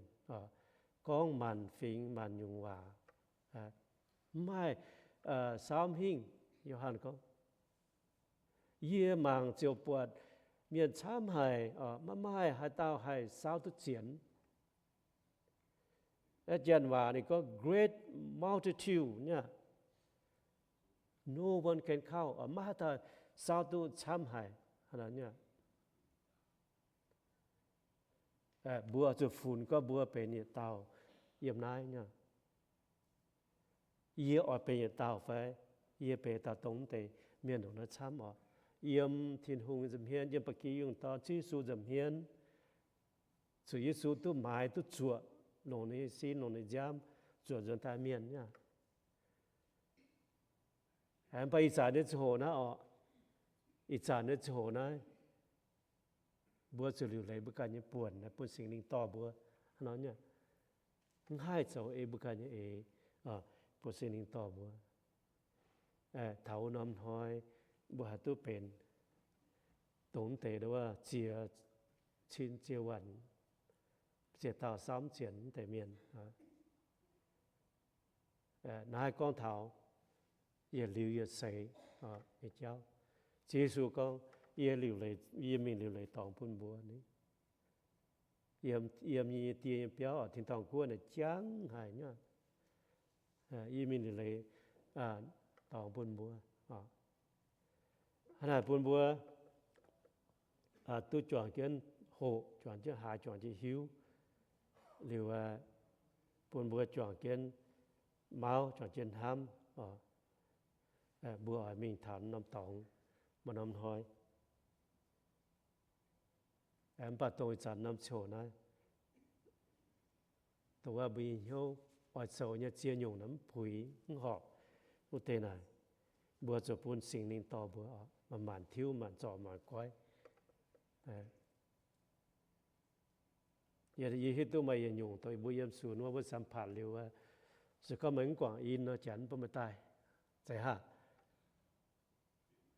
gorngv maanc fingx maanc nyungc waac, mv haih saauv hingh. Yo^han gorngv, yie mangc ziouc buatc mienh camv haic, maiv maaih haaix dauh haih saauv duqv zienx. Janx waac ninh gorngv great multitude nyei, no one can count, maiv haaix dauh saauv duqv camv haic nyei. Mbuo zuqc funx gorngv mbuo benx yietc dauh yiem naaiv nyei. Yie oix benx yietc dauh fai? Yie benx dauh dongh mv deix mienh longc naaiv camv oc. Yiem Tin-Hungh nza'hmien, yiem ba'gi yungh dorn Ziouv Yesu nza'hmien, zuqc Yesu duqv maaiz duqv zuoqc longc ninh nyei sin, longc ninh nziaamv zuoqc nzuonx daaih mienh nyei. Mv baac ih zanc nyei ziangh hoc naaiv oc, ih zanc nyei ziangh hoc naaiv, mbuo zuqc liuc leiz mbuo ganh nyei buonc, bun Singx Lingh dorh mbuo. Hnangv nor nyei, mv haih zoux ei mbuo ganh nyei eix, bun Singx Lingh dorh mbuo. Taux wuov norm hnoi mbuo haih duqv benx dongh mv deix nduov ziex cin ziex waanc, ziex dauh saamv zienx mv deix mienh. Naaiv gorngv taux yietc liuz yietc seix nyei jauv. Ziouv Yesu gorngv, Yie liuc leiz, yie mingh liuc leiz dorngx bun mbuo ni. Yiem, yiem yie nyei Die nyei biauv, tin-dorngh guoqv naaic jangv haic nyei. Yie mingh liuc leiz dorngx bun mbuo. Hnangv naaic bun mbuo duqv juangc jienv hoqc, juangc jienv haiz, juangc jienv hiuv. Liuz bun mbuo juangc jienv mauv, juangc jienv hnamv. Mbuo oix mingh taux norm dorngx, maaih norm hnoi. Mv baac dongh ih zanc norm ziouc naaiv, dongh wuov mbuo nyei hnyouv oix zoux nyei ziex nyungc naaic mv puix mv horpc. Wuov deix naaic, mbuo zuqc bun Singx Lingh dorh mbuo maanc tiuv, maanc zorc, maanc goiv. Yie hiuv duqv maaih yietc nyungc dongh mbuo yiem sunx wuov, mbuo samx paatc liuz, se gorngv meih mv guangc in nor, janx mv bun meih daaih. Zeiz haac?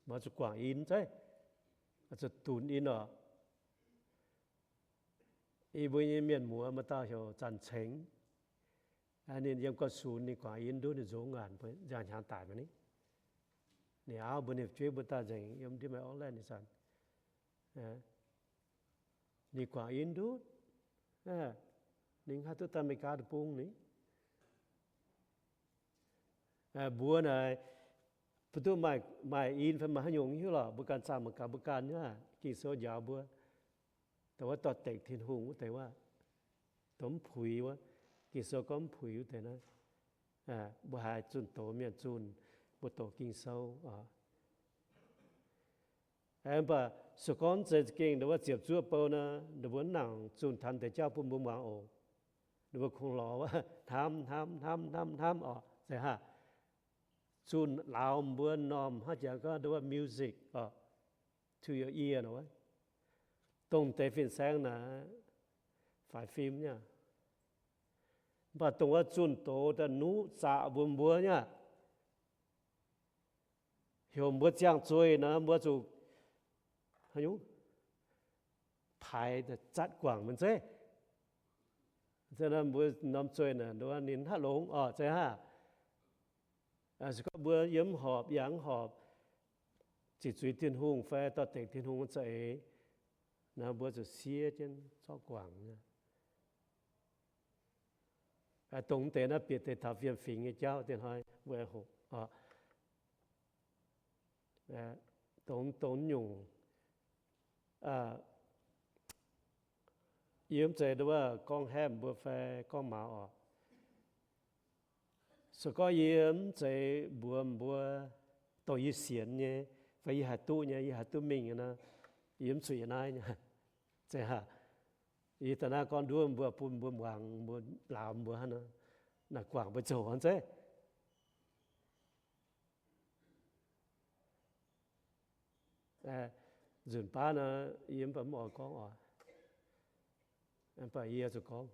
Mbuo zuqc guangc in zeiz, zuqc dunx in oc. Yie mbuo nyei mienh muoz maaih dauh heuc Zanc Cengx. Ninh yiem gauh sunx, ninh guangc in ndutv, ninh nzunc ngaanc mbuo nziaauc hnyangx daic mingh ni. Ninh auv mbuo, ninh fu'jueiv mbuo daaih nzengc yiem ndiev maaih orv laeqv ninh zanc. Ninh guangc in ndutv, ninh haih duqv daaih Ame^li^gaa Deic-Bung ni. Mbuo naaic, mbuo duqv maaih in fai maaih haaix nyungc hiuv lorqc, mbuo ganh zaah mangc gaax mbuo ganh nyei. Ging-Sou njaaux mbuo, dongh wuov dorh dekc Tin-Hungh wuov deix wuov, dongh mv puix wuov, Ging-Sou gorngv mv puix wuov deix naaiv, mbuo haiz zunh doz mienh zunh, mbuo doqc Ging-Sou oc. Mv baac se gorngv zeiz za'gengh ndongc wuov ziepc zuoqv bou nor, ninh mbuo mv nangc zunh taux deix jauv bun mbuo muangx oc. Ninh mbuo kungx lorz wuov hnamv, hnamv, hnamv, hnamv, hnamv oc. Zeiz haac? Zunh lauz mbuo normh hnangv jaax gorngv ndongc wuov music oc, to your ear nor wuov. Dongh deix fin-saeng naaic faix fim nyei. Mv baac dongh wuov zunh doz daaih nuqv zaqc mbuo mbuo nyei. Heuc mbuo ziangh zueih nor, mbuo zuqc haaix nyungc paaix zatv guangc maiv zeiz. Mbuo norm zueih naaic, ninh mv haih longx oc, zeiz haac? Se gorngv mbuo yiem mv horpc, yangh mv horpc, ziqc zuiz Tin-Hungh fai dorh dekc Tin-Hungh za'eix nor, mbuo zuqc siev jienv zorqv guangc nyei. Dongh deix naaiv bieqc deix taux fiem-fingx nyei jauv, dien hnoi mbuo hoqc oc. Dongh, dongh nyungc, yie mv zeiz ndongc wuov gorngv hemv mbuo fai gorngv maux oc. Se gorngv yie mv zeiz mbuox mbuo dongh yie sienx nyei, fai yie haih duqv nyei, yie haih duqv mingh nyei nor, yie mv zuqc yiem naaiv nyei. Zeiz haac? Yie daaih naaiv gorngv nduov mbuo, bun mbuo muangx, mbuo lauz mbuo hnangv nor, naaic guangc mbuo zoux hnangv zeiz. Nzunc baav nor, yie mv baac mv oix gorngv oc. Mv baac yie zuqc gorngv,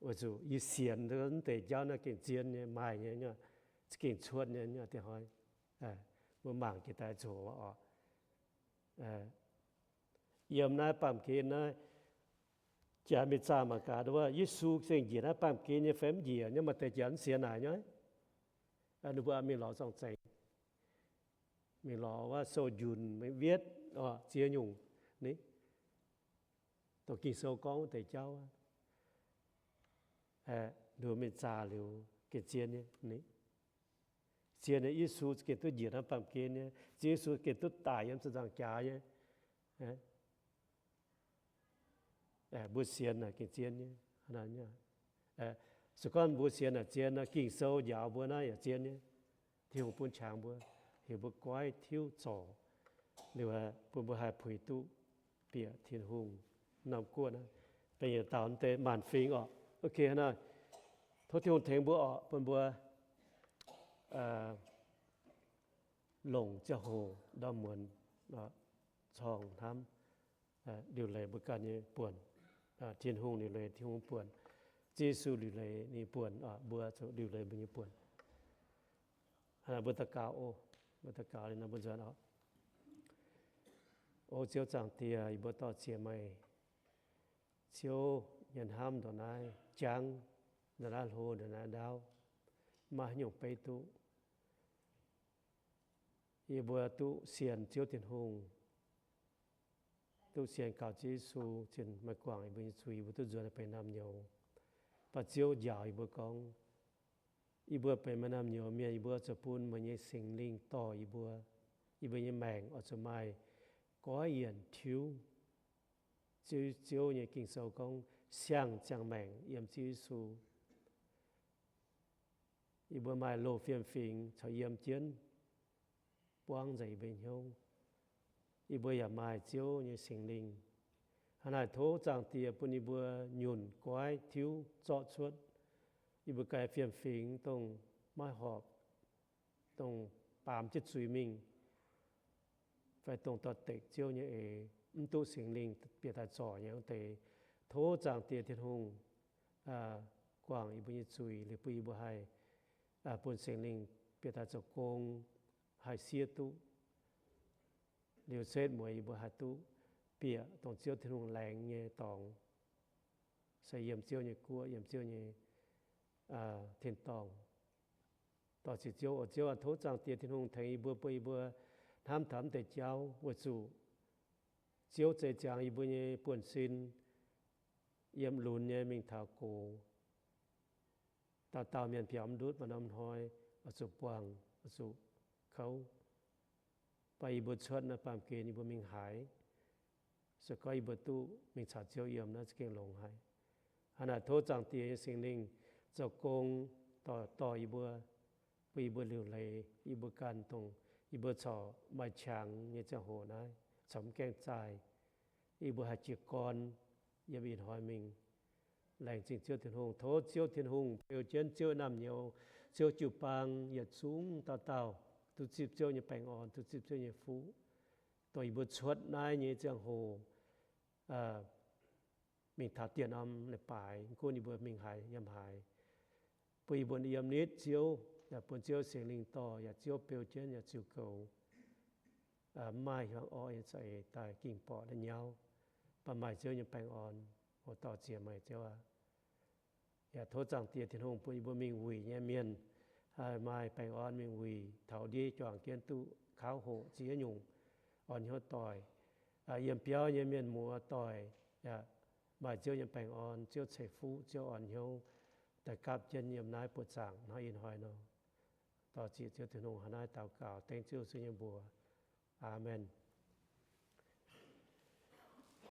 weic zuqc yie sienx mv deix jauv naaiv gengh zien nyei, maaih nyei, za'gengh cuotv nyei, dien hnoi mbuo mangc jiex daaih zoux oc. Yiem naaiv baamh gen naaiv, janx mingh zaah mangc gaax wuov, Yesu zingh njiec naaiv baamh gen nyei fai mv njiec nyei. Maaih deix janx mv sienx naaic nyei. Ninh mbuo mingh lorz zorng-zengx, mingh lorz wuov sou-njunc, mingh wietv ziex nyungc ni, dongh Ging-Sou gorngv wuov deix jauv, ninh mbuo mingh zaah liuz gengh zien nyei ni. Zien nyei, Yesu gengh duqv njiec naaiv baamh gen nyei. Ziouv Yesu gengh duqv daic yiem ziepc nzaangc jaax nyei. Mbuo sienx naaic gengh zien nyei. Se gorngv mbuo sienx naaic zien nor, Ging-Sou njaaux mbuo naaiv yaac zien nyei. Tin-Hungh bun qangx mbuo, heuc mbuo goiv tiuv zorc, liuz bun mbuo haih puix duqv bieqc Tin-Hungh norm guoqv naaiv. Da'nyeic dauh deix maanc fingx oc. Ok, hnangv naaic, tov Tin-Hungh tengx mbuo oc, bun mbuo longc ziangh hoc ndorm muonz corng hnamv. Liuc leiz mbuo ganh nyei buonc. Tin-Hungh liuc leiz Tin-Hungh buonc. Ziouv Yesu liuc leiz ninh buonc. Mbuo zuqc liuc leiz mbuo nyei buonc. Mbuo daux gaux oc. Mbuo daux gaux liuz nor mbuo nzuonx oc. O Ziouv Zaangc Diex, yie mbuo dor-ziec meih, Ziouv, nyei hnamv ndongc naaiv jangv, ndongc naaiv hlo, ndongc naaiv ndaauv, maiv haaix nyungc beiv duqv. Yie mbuo duqv sienx Ziouv Tin-Hungh, duqv sienx gaux Ziouv Yesu cingx meih guangc yie mbuo nyei zuiz, yie mbuo duqv nzuonx benx naamh nyouz. Mv baac Ziouv njaaux yie mbuo gorngv, yie mbuo benx maaih naamh nyouz mienh, yie mbuo zuqc bun meih nyei Singx Lingh dorh yie mbuo. Yie mbuo nyei maengc oix zuqc maaih goiv yienc tiuv. Ziouv, Ziouv nyei Ging-Sou gorngv siang-ziangh maengc yiem Ziouv Yesu. Yie mbuo maaih loz-fiem-fingx caux yiem jienv buangv nzengc yie mbuo hnyouv. Yie mbuo yaac maaih Ziouv nyei Singx Lingh. Hnangv naaic tov Zaangc Diex bun yie mbuo nyunc goiv tiuv zorqv cuotv yie mbuo ganh fiem-fingx dongh maiv horpc, dongh baamz jienv zuiz mingh, fai dongh dorh dekc Ziouv nyei eix, mv duqv Singx Lingh bieqc daaih zorc nyei wuov deix. Tov Zaangc Diex Tin-Hungh guangc yie mbuo nyei zuiz liuz bun yie mbuo haih bun Singx Lingh bieqc daaih zoux gong, haih siev duqv. Liuz setv mueiz yie mbuo haih duqv bieqc dongh Ziouv Tin-Hungh laengz nyei dorngx, se yiem Ziouv nyei guoqv, yiem Ziouv nyei tin-dorngh. Dorh ziec Ziouv, o Ziouv aac, tov Zaangc Diex Tin-Hungh tengx yie mbuo, bun yie mbuo hnamv taux mv deix jauv weic zuqc Ziouv zeix ziangx yie mbuo nyei buonv-sin yiem lunx nyei mingh taux gox. Dauh dauh mienh biaux mv ndutv maaih norm hnoi oix zuqc buangh, oix zuqc kouv. Mv baac yie mbuo cuotv naaiv baamh gen yie mbuo mingh haaix, se gorngv yie mbuo duqv mingh caux Ziouv yiem naaiv za'gengh longx haic. Hnangv naaic tov Zaangc Diex nyei Singx Lingh zoux gong dorh, dorh yie mbuo, bun yie mbuo liuc leiz yie mbuo ganh dongh yie mbuo corc maaih qangx nyei ziangh hoc naaiv corc mv gaengh zaih, yie mbuo haih jiez gorn yiem ih hnoi mingh. Laengz zingh Ziouv Tin-Hungh. Tov Ziouv Tin-Hungh beu jienv Ziouv naamh nyouz, Ziouv jiu-baang yietc zungv dauh dauh duqv zipv Ziouv nyei baengh orn, duqv zipv Ziouv nyei fuqv, dongh yie mbuo cuotv naaiv nyei ziangh hoc mingh taux dieh norm leiz-baaix, gunv yie mbuo mingh haaix yiem haaix, bun yie mbuo yiem nitv Ziouv, yaac bun Ziouv Singx Lingh dorh, yaac Ziouv beu jienv yaac ziux goux, mv maaih hiuang orqv nyei za'eix daaih ging borqc nyauv, baac maaih Ziouv nyei baengh orn. O dorh ziex meih Ziouv aac. Yaac tov Zaangc Diex Tin-Hungh bun yie mbuo mingh wuic nyei mienh maaih baengh orn mingh wuic, taux ndiev juangc jienv duqv kauv hoqc ziex nyungc, orn hnyouv doic. Yiem biauv nyei mienh muoz doic yaac maaih Ziouv nyei baengh orn, Ziouv ceix fuqv, Ziouv orn hnyouv daaih gapv jienv yiem naaiv buoqc zaangc hnoi ih hnoi nor. Dorh ziex Ziouv Tin-Hungh hnangv naaiv daux gaux dengv Ziouv Yesu nyei mbuox. Aamen.